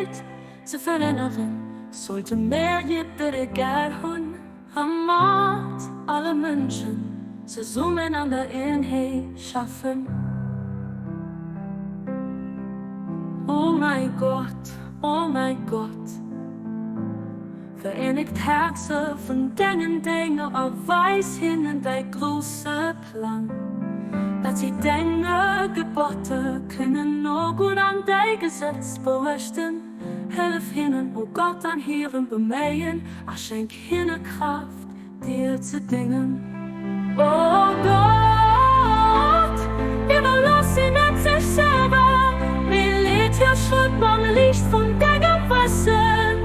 Welt ze veränneren, sollte mer jiddere gär hunn a mat alle Mënschen zesummen an der Eenheet schaffen. O mäi Gott, o mäi Gott, Vereeneg d'Häerzer vun dengen Dénger a weis hinnen däi grousse Plang, datt si denge Geboter kënnen nogoen an däi Gesetz beuechten. Hëllef hinnen, o Gott, an hirem Beméien a schenk hinne Kraaft, dir ze déngen. O Gott, iwwerlooss si net sech selwer, mee leet hir Schrëtt mam Liicht vun dengem Wëssen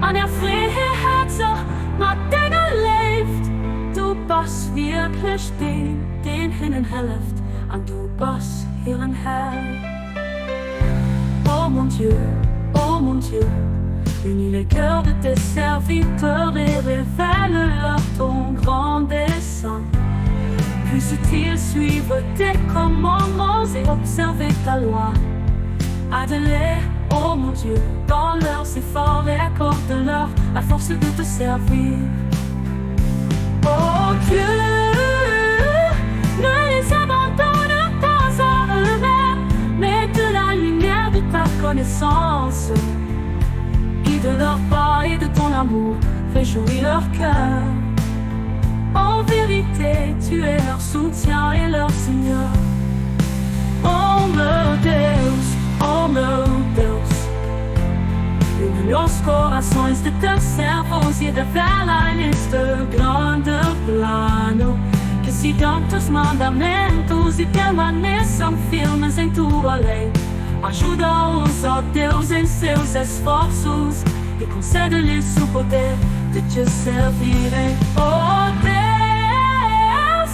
an erfree hir Häerzer mat denger Léift. Du bass wierklech deen, deen hinnen hëlleft, an du bass hiren Här. Oh mon Dieu, oh mon Dieu, unis les cœurs de tes serviteurs et révèle-leur ton grand dessein. Puissent-ils suivre tes commandements et observer ta loi. Aide-les, oh mon Dieu, dans leurs efforts et accorde-leur la force de te servir. Oh Dieu, ne les abandonne pas à eux-mêmes, mais de la lumière de ta connaissance. Guide leurs pas et de ton amour, réjouis leur cœur. En vérité, tu es leur soutien et leur Seigneur. Oh meu Deus, oh meu Deus, une os corações de teus servos e revela-lhes teu grande plano. Que sigam teus mandamentos e permaneçam firmes em tua lei. Ajuda-os, ó Deus, em seus esforços e concede-lhes o poder de te servirem. Ó Deus,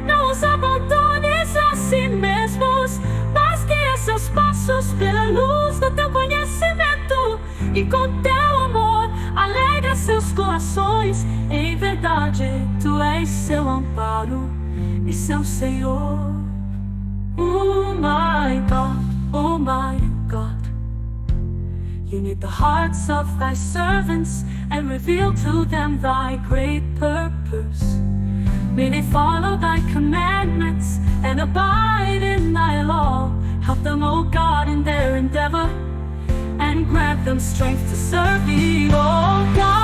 não os abandones a si mesmos, mas guia seus passos pela luz do teu conhecimento e com teu amor alegra seus corações. Em verdade, tu és seu amparo e seu Senhor. Oh my God, oh my God. Unite the hearts of thy servants and reveal to them thy great purpose. May they follow thy commandments and abide in thy law. Help them, O God, in their endeavor and grant them strength to serve thee, O God.